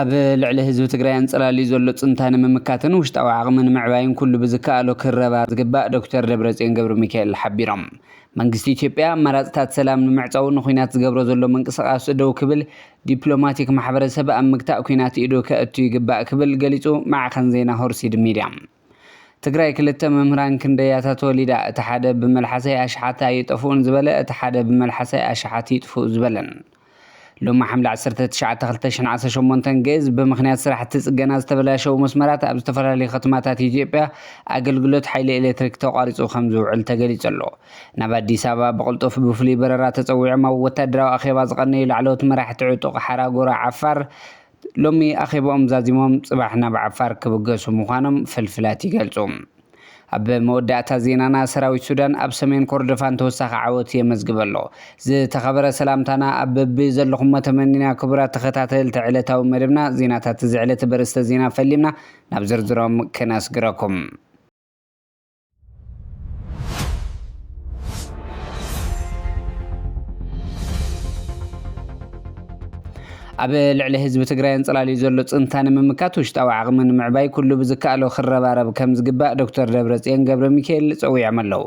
ኣብ ልዕሊ ህዝቢ ትግራይ ኣንጸላልዩ ዘሎ ጽንታ ንምምካትን ውሽጣዊ ዓቕሚ ንምዕባይን ኩሉ ብዝከኣሎ ክረባረብ ዝግባእ ዶክተር ደብረጽዮን ገብረ ሚካኤል ሓቢሮም። መንግስቲ ኢትዮጵያ ኣማራጽታት ሰላም ንምዕጻው ንኹናት ዝገብሮ ዘሎ ምንቅስቓስ ደው ክብል፣ ዲፕሎማቲክ ማሕበረሰብ ኣብ ምግታእ ኩናት ኢዱ ከእቱ ይግባእ ክብል ገሊጹ። ማዕኸን ዜና ሆርሲድ ሚድያ። ትግራይ ክልተ መምህራን ክንደያታት ወሊዳ፣ እቲ ሓደ ብመልሓሰይ ኣሽሓት ኣይጠፍኡን ዝበለ፣ እቲ ሓደ ብመልሓሰይ ኣሽሓት ይጥፍኡ ዝበለን። ሎሚ ሓምለ ዓሰርተ ትሽዓተ ክልተ ሽሕን ዓሰርተ ሸሞንተን ግእዝ ብምኽንያት ስራሕቲ ጽገና ዝተበላሸው መስመራት ኣብ ዝተፈላለዩ ከተማታት ኢትዮጵያ ኣገልግሎት ሓይሊ ኤሌክትሪክ ተቋሪጹ ከም ዝውዕል ተገሊጹ ኣሎ። ናብ ኣዲስ ኣበባ ብቕልጡፍ ብፍሉይ በረራ ተጸዊዖም ኣብ ወታደራዊ ኣኼባ ዝቐነዩ ላዕለዎት መራሕቲ ዕጡቕ ሓራ ጎራ ዓፋር ሎሚ ኣኼባኦም ዛዚሞም ጽባሕ ናብ ዓፋር ክብገሱ ምዃኖም ፍልፍላት ይገልጹ። ኣብ መወዳእታ ዜናና፣ ሰራዊት ሱዳን ኣብ ሰሜን ኮርዶፋን ተወሳኺ ዓወት የመዝግብ ኣሎ። ዝተኸበረ ሰላምታና ኣብ በቢ ዘለኹሞ ተመኒና። ክቡራት ተኸታተልቲ ዕለታዊ መደብና፣ ዜናታት እዚ ዕለት በርእስተ ዜና ፈሊምና ናብ ዝርዝሮም ክነስግረኩም። ኣብ ልዕሊ ህዝቢ ትግራይ ኣንጸላልዩ ዘሎ ጽንታ ንምምካት ውሽጣዊ ዓቕሚ ንምዕባይ ኩሉ ብዝከኣሎ ክረባረብ ከም ዝግባእ ዶክተር ደብረጽዮን ገብረ ሚካኤል ጸዊዖም ኣለዉ።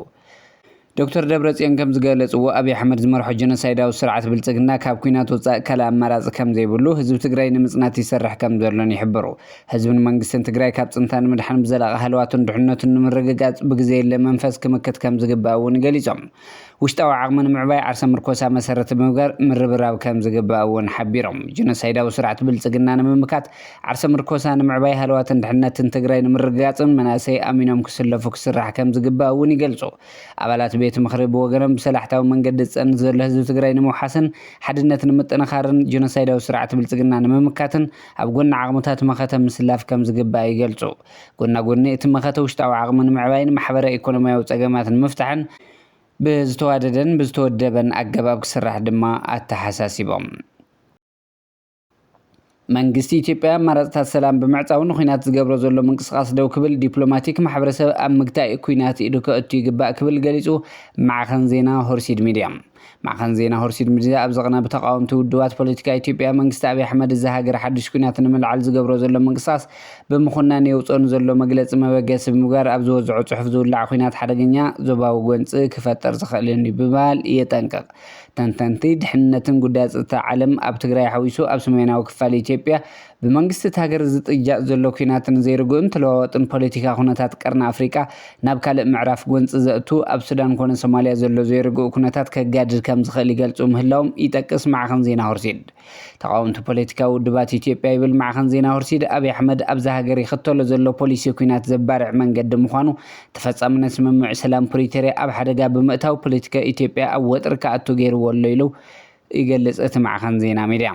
ዶክተር ደብረጽዮን ከም ዝገለጽዎ፣ ኣብይ ኣሕመድ ዝመርሖ ጀኖሳይዳዊ ስርዓት ብልጽግና ካብ ኲናት ወጻኢ ካልእ ኣማራጺ ከም ዘይብሉ፣ ህዝቢ ትግራይ ንምጽናት ይሰርሕ ከም ዘሎን ይሕብሩ። ህዝብን መንግስትን ትግራይ ካብ ጽንታ ንምድሓን ብዘላቒ ሃለዋቱን ድሕነቱን ንምርግጋጽ ብግዜ የለ መንፈስ ክምክት ከም ዝግባእ እውን ገሊጾም። ውሽጣዊ ዓቕሚ ንምዕባይ ዓርሰ ምርኮሳ መሰረት ብምግባር ምርብራብ ከም ዝግባእ እውን ሓቢሮም። ጀኖሳይዳዊ ስርዓት ብልጽግና ንምምካት ዓርሰ ምርኮሳ ንምዕባይ ሃለዋትን ድሕነትን ትግራይ ንምርግጋጽን መናእሰይ ኣሚኖም ክስለፉ ክስራሕ ከም ዝግባእ እውን ይገልጹ። ኣባላት ቤት ምኽሪ ብወገኖም ብሰላሕታዊ መንገዲ ዝጸንት ዘሎ ህዝቢ ትግራይ ንምውሓስን ሓድነት ንምጥንኻርን ጀኖሳይዳዊ ስርዓት ብልጽግና ንምምካትን ኣብ ጎኒ ዓቕምታት መኸተ ምስላፍ ከም ዝግባእ ይገልጹ። ጎና ጎኒ እቲ መኸተ ውሽጣዊ ዓቕሚ ንምዕባይን ማሕበረ ኢኮኖሚያዊ ጸገማት ንምፍታሕን ብዝተዋደደን ብዝተወደበን ኣገባብ ክስራሕ ድማ ኣተሓሳሲቦም። መንግስቲ ኢትዮጵያ ኣማራፅታት ሰላም ብምዕፃው ንኹናት ዝገብሮ ዘሎ ምንቅስቓስ ደው ክብል ዲፕሎማቲክ ማሕበረሰብ ኣብ ምግታእ ኩናት ኢዱ ከእቱ ይግባእ ክብል ገሊፁ። ማዕኸን ዜና ሆርሲድ ሚድያ። ማዕኸን ዜና ሆርሲድ ሚድያ ኣብ ዘቕነብ ተቓወምቲ ውድባት ፖለቲካ ኢትዮጵያ መንግስቲ ኣብይ ኣሕመድ እዛ ሃገር ሓድሽ ኩናት ንምልዓል ዝገብሮ ዘሎ ምንቅስቓስ ብምኹናን የውፅኦ ንዘሎ መግለፂ መበገሲ ብምግባር ኣብ ዝወዝዖ ፅሑፍ ዝውላዕ ኩናት ሓደገኛ ዞባዊ ጎንፂ ክፈጥር ዝኽእልን እዩ ብምባል የጠንቅቕ። ተንተንቲ ድሕንነትን ጉዳይ ጸጥታ ዓለም ኣብ ትግራይ ሓዊሱ ኣብ ሰሜናዊ ክፋል ኢትዮጵያ ብመንግስቲ እቲ ሃገር ዝጥጃእ ዘሎ ኩናትን ዘይርጉእን ተለዋዋጥን ፖለቲካ ኩነታት ቀርኒ ኣፍሪቃ ናብ ካልእ ምዕራፍ ጎንፂ ዘእቱ ኣብ ሱዳን ኮነ ሶማልያ ዘሎ ዘይርጉእ ኩነታት ከጋድድ ከም ዝኽእል ይገልጹ ምህላዎም ይጠቅስ ማዕኸን ዜና ሆርሲድ። ተቓወምቲ ፖለቲካዊ ውድባት ኢትዮጵያ ይብል ማዕኸን ዜና ሆርሲድ ኣብይ ኣሕመድ ኣብዛ ሃገር ይኽተሎ ዘሎ ፖሊሲ ኩናት ዘባርዕ መንገዲ ምዃኑ ተፈጻምነት ስምምዕ ሰላም ፕሪቶርያ ኣብ ሓደጋ ብምእታው ፖለቲካ ኢትዮጵያ ኣብ ወጥሪ ክኣቱ ገይርዎ ኣሎ ኢሉ ይገልጽ እቲ ማዕኸን ዜና ሚድያ።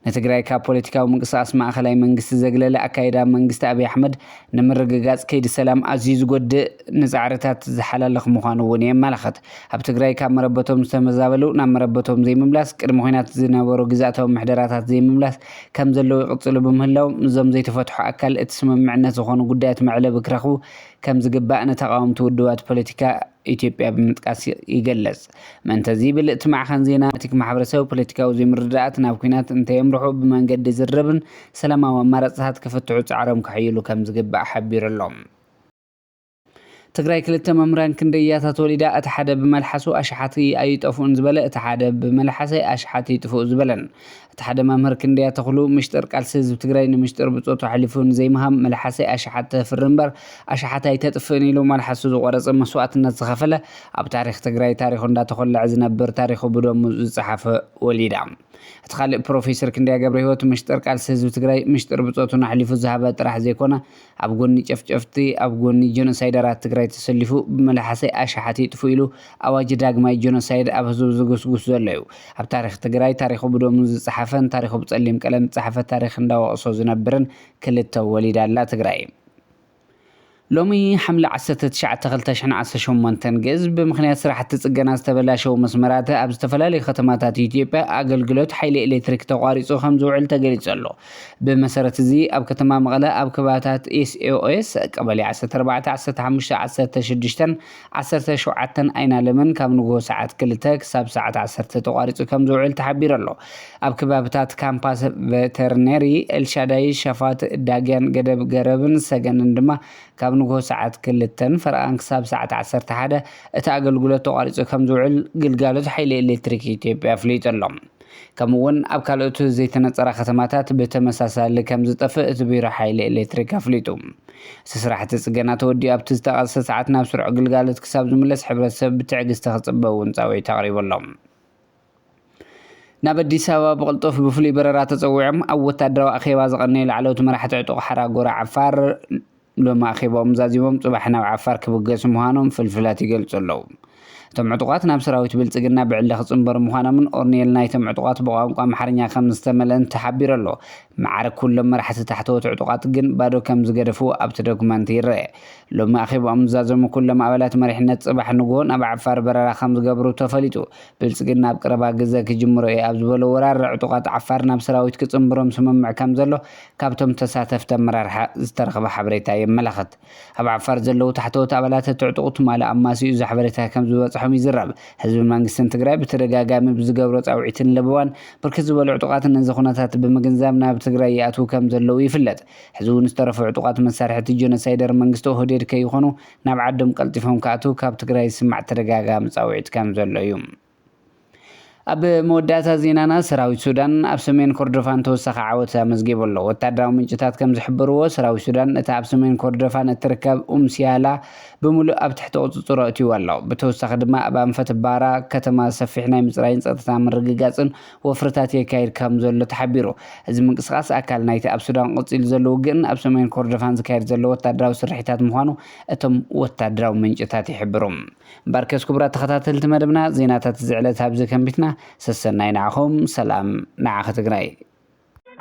ንትግራይ ካብ ፖለቲካዊ ምንቅስቓስ ማእኸላይ መንግስቲ ዘግለለ ኣካይዳ መንግስቲ ኣብይ ኣሕመድ ንምርግጋጽ ከይዲ ሰላም ኣዝዩ ዝጎድእ ንጻዕርታት ዝሓላልኽ ምዃኑ እውን የመላኽት። ኣብ ትግራይ ካብ መረበቶም ዝተመዛበሉ ናብ መረበቶም ዘይምምላስ፣ ቅድሚ ኹናት ዝነበሩ ግዝኣታዊ ምሕደራታት ዘይምምላስ ከም ዘለዉ ይቕጽሉ ብምህላዎም፣ እዞም ዘይተፈትሑ ኣካል እቲ ስምምዕነት ዝኾኑ ጉዳያት መዕለቢ ክረኽቡ ከም ዝግባእ ንተቓወምቲ ውድባት ፖለቲካ ኢትዮጵያ ብምጥቃስ ይገልጽ። ምእንተ እዚ ይብል እቲ ማዕኸን ዜና፣ ዲፕሎማቲክ ማሕበረሰብ ፖለቲካዊ ዘይምርድዳኣት ናብ ኲናት እንተየምርሑ ብመንገዲ ዝርርብን ሰላማዊ ኣማራፅታት ክፍትሑ ጻዕሮም ከሕይሉ ከም ዝግባእ ሓቢሩ ኣሎ። ትግራይ ክልተ መምህራን ክንደያታት ወሊዳ፣ እቲ ሓደ ብመልሓሱ ኣሽሓት ኣይጠፍኡን ዝበለ፣ እቲ ሓደ ብመልሓሰይ ኣሽሓት ይጥፍኡ ዝበለን። እቲ ሓደ መምህር ክንደያ ተኽሉ፣ ምሽጥር ቃልሲ ህዝቢ ትግራይ ንምሽጥር ብጾቱ ኣሕሊፉ ንዘይምሃብ መልሓሰይ ኣሽሓት ተፍሪ እምበር ኣሽሓት ኣይተጥፍእን ኢሉ መልሓሱ ዝቖረጸ፣ መስዋእትነት ዝኸፈለ፣ ኣብ ታሪኽ ትግራይ ታሪኹ እንዳተኾለዐ ዝነብር፣ ታሪኹ ብደሙ ዝጸሓፈ ወሊዳ። እቲ ካልእ ፕሮፌሰር ክንደያ ገብረ ህይወት፣ ምሽጥር ቃልሲ ህዝቢ ትግራይ ምሽጥር ብጾቱን ኣሕሊፉ ዝሃበ ጥራሕ ዘይኮነ፣ ኣብ ጎኒ ጨፍጨፍቲ፣ ኣብ ጎኒ ጀኖሳይደራት ትግራይ ተሰሊፉ፣ ብመልሓሰይ ኣሽሓት ይጥፉ ኢሉ ኣዋጅ ዳግማይ ጀኖሳይድ ኣብ ህዝቡ ዝጉስጉስ ዘሎ እዩ። ኣብ ታሪኽ ትግራይ ታሪኹ ብደሙ ዝጸሓፈን ታሪኹ ብጸሊም ቀለም ዝጸሓፈ ታሪኽ እንዳወቐሶ ዝነብርን ክልተ ወሊዳ ኣላ ትግራይ። ሎሚ ሓምለ ዓሰርተ ትሽዓተ ክልተ ሽሕን ዓሰርተ ሸሞንተን ግእዝ ብምኽንያት ስራሕቲ ጽገና ዝተበላሸው መስመራት ኣብ ዝተፈላለዩ ከተማታት ኢትዮጵያ ኣገልግሎት ሓይሊ ኤሌክትሪክ ተቋሪጹ ከም ዝውዕል ተገሊጹ ኣሎ። ብመሰረት እዚ ኣብ ከተማ መቐለ ኣብ ከባቢታት ኤስኦኤስ ቀበሌ ዓሰርተ ኣርባዕተ፣ ዓሰርተ ሓሙሽተ፣ ዓሰርተ ሽዱሽተን ዓሰርተ ሸውዓተን ኣይናለምን ካብ ንግሆ ሰዓት ክልተ ክሳብ ሰዓት ዓሰርተ ተቋሪጹ ከም ዝውዕል ተሓቢሩ ኣሎ። ኣብ ከባቢታት ካምፓስ ቬተርነሪ፣ ኤልሻዳይ፣ ሸፋት፣ ዳግያን፣ ገደብ ገረብን ሰገንን ድማ ካብ ንግሆ ሰዓት ክልተን ፈረቓን ክሳብ ሰዓት ዓሰርተ ሓደ እቲ ኣገልግሎት ተቋሪጹ ከም ዝውዕል ግልጋሎት ሓይሊ ኤሌክትሪክ ኢትዮጵያ ኣፍሊጡ ኣሎ። ከምኡ እውን ኣብ ካልኦት ዘይተነጸራ ከተማታት ብተመሳሳሊ ከም ዝጠፍእ እቲ ቢሮ ሓይሊ ኤሌክትሪክ ኣፍሊጡ። እቲ ስራሕቲ ጽገና ተወዲኡ ኣብቲ ዝተቐሰ ሰዓት ናብ ስሩዕ ግልጋሎት ክሳብ ዝምለስ ሕብረተሰብ ብትዕግስቲ ክጽበ እውን ጻውዒት ኣቕሪቡ ኣሎ። ናብ ኣዲስ ኣበባ ብቕልጡፍ ብፍሉይ በረራ ተጸዊዖም ኣብ ወታደራዊ ኣኼባ ዝቐነዩ ላዕለዎት መራሕቲ ዕጡቕ ሓራ ጎራ ዓፋር ሎሚ ኣኼባኦም ዛዚሞም ጽባሕ ናብ ዓፋር ክብገሱ ምዃኖም ፍልፍላት ይገልጹ ኣለዉ። እቶም ዕጡቓት ናብ ሰራዊት ብልጽግና ብዕሊ ክጽንበሩ ምዃኖምን ኦርኔል ናይቶም ዕጡቓት ብቋንቋ ኣምሓርኛ ከም ዝተመልአን ተሓቢሩ ኣሎ። ማዕረ ኩሎም መራሕቲ ታሕተዎት ዕጡቓት ግን ባዶ ከም ዝገደፉ ኣብቲ ዶክመንት ይረአ። ሎሚ ኣኼባኦም ዝዛዘሙ ኩሎም ኣባላት መሪሕነት ጽባሕ ንግሆ ናብ ዓፋር በረራ ከም ዝገብሩ ተፈሊጡ። ብልጽግና ኣብ ቀረባ ግዘ ክጅምሮ እየ ኣብ ዝበሎ ወራር ዕጡቓት ዓፋር ናብ ሰራዊት ክጽንብሮም ስምምዕ ከም ዘሎ ካብቶም ተሳተፍቲ ኣመራርሓ ዝተረኽበ ሓበሬታ የመላኽት። ኣብ ዓፋር ዘለዉ ታሕተዎት ኣባላት እቲ ዕጡቕ ትማሊ ኣማሲኡ እዚ ሓበሬታ ከም ዝበጽሖም ይዝረብ። ህዝቢ መንግስትን ትግራይ ብተደጋጋሚ ብዝገብሮ ጻውዒትን ለበዋን ብርክት ዝበሉ ዕጡቓት ነዚ ኩነታት ብምግንዛብ ናብ ትግራይ ይኣትዉ ከም ዘለዉ ይፍለጥ። ሕዚ እውን ዝተረፉ ዕጡቓት መሳርሕቲ ጀኖሳይደር መንግስቲ ኦህዴድ ከይኾኑ ናብ ዓዶም ቀልጢፎም ክኣትዉ ካብ ትግራይ ዝስማዕ ተደጋጋሚ ጻውዒት ከም ዘሎ እዩ። ኣብ መወዳእታ ዜናና፣ ሰራዊት ሱዳን ኣብ ሰሜን ኮርዶፋን ተወሳኺ ዓወት ኣመዝጊቡ ኣሎ። ወታደራዊ ምንጭታት ከም ዝሕብርዎ፣ ሰራዊት ሱዳን እታ ኣብ ሰሜን ኮርዶፋን እትርከብ ኡምሲያላ ብምሉእ ኣብ ትሕቲ ቁጽጽሮ ኣእትይዋ ኣሎ። ብተወሳኺ ድማ ኣብ ኣንፈት ባራ ከተማ ሰፊሕ ናይ ምጽራይን ጸጥታ ምርግጋጽን ወፍርታት የካይድ ከም ዘሎ ተሓቢሩ። እዚ ምንቅስቓስ ኣካል ናይቲ ኣብ ሱዳን ቀጺሉ ዘሎ ውግእን ኣብ ሰሜን ኮርዶፋን ዝካየድ ዘሎ ወታደራዊ ስርሒታት ምዃኑ እቶም ወታደራዊ ምንጭታት ይሕብሩ። እምበርከስ ክቡራት ተኸታተልቲ መደብና፣ ዜናታት እዚ ዕለት ኣብዚ ከንቢትና። ሰሰናይ ንዓኹም፣ ሰላም ንዓኺ ትግራይ።